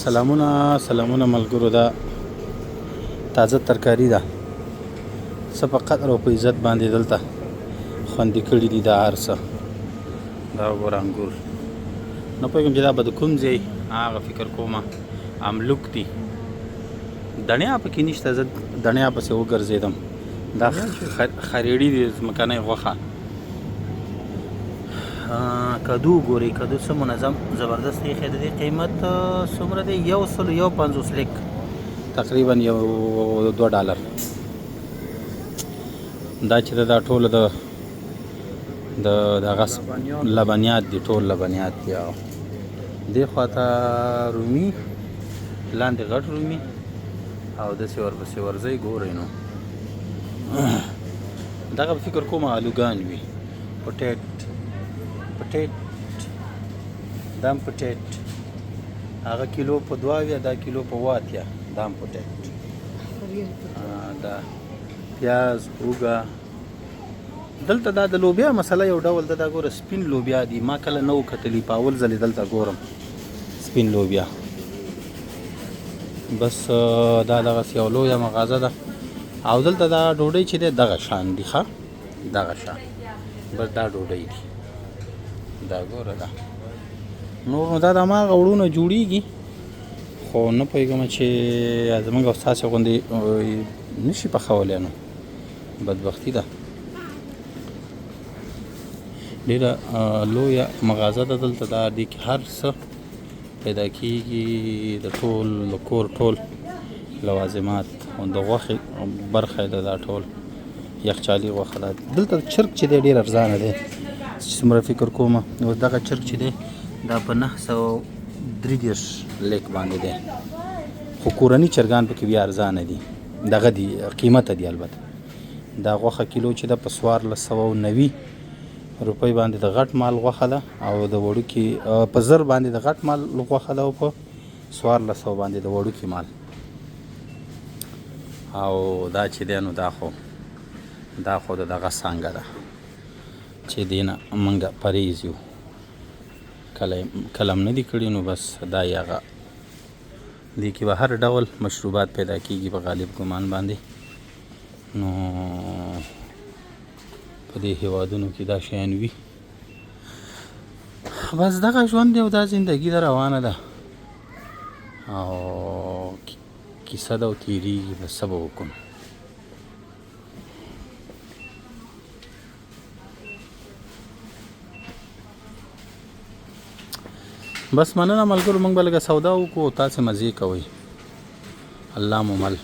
سلامونه سلامونه ملګرو، دا تازه ترکاری ده، څه په قدر او په عزت باندې دلته خوندي کړي دي دا هر څه. دا وګوره انګور، نه پوهېږم چې دا به د کوم ځای، هغه فکر کومه املوک دي. دڼیا پکې نشته، زه دڼیا پسې وګرځېدم. دا خریړي دي، ځمکنۍ غوښه. کدو ګوري، کدو څه منظم زبردست ایښی د دې قیمت څومره دی؟ 151 لیک، تقریبا یو 2 ډالر. دا چې ده، دا ټول د دغه لبنیات دي، ټول لبنیات دي. او دې خواته رومي، لاندې غټ رومي او داسې ورپسې ورځئ. ګورئ نو دغه فکر کوم آلوګان وي. پټیټ پټیټ، دام پټیټ، هغه کیلو په 72، دا کیلو په 87. دام پټیټ، دا پیاز، اوږه. دلته دا د لوبیا مسله یو ډول ده. دا ګوره سپین لوبیا دي، ما کله نه و کتلي، په اول ځل دلته ګورم سپین لوبیا. بس دا دغسې یو لویه مغازه ده او دلته دا ډوډۍ چې دی دغه شان دي. ښه، دغه شان بس دا ډوډۍ دي. دا ګوره، دا نور نو دا د هماغه وړونه جوړیږي، خو نه پوهېږم چې زمونږ او ستاسې غوندې نشي پخولی، نو بدبختي ده. ډېره لویه مغازه ده دلته. دا دې کې هر څه پیدا کیږي، د ټول د کور ټول لوازمات او د غوښې برخه ده. دا ټول یخچالي غوښه ده. دلته چرګ چې دی ډېر ارزانه دی، چې څومره فکر کوم نو دغه چرګ چې دی دا په 933 لیک باندې دی، خو کورني چرګان پکې بیا ارزانه دي، دغه دي قیمته دي. البته دا غوښه کیلو چې ده په 1490 روپۍ باندې د غټ مال غوښه ده او د وړوکي په 1000 باندې د غټ مال غوښه ده او په 1400 باندې د وړوکي مال. او دا چې دی نو دا خو د دغه څانګه ده چې دینه مونږه پرهیز یو، کله کلم نه دي کړي. نو بس دا یې هغه دې کې به هر ډول مشروبات پیدا کیږي په غالب ګمان باندې. نو په دې هیوادونو کې دا شیان وي. بس دغه ژوند دی او دا زندگی ده، روانه ده او کیسه ده او تیریږي. بس څه به وکړو؟ بس مننه ملګرو، موږ به لږه سودا وکړو، تاسې مزې کوئ. الله مو مل.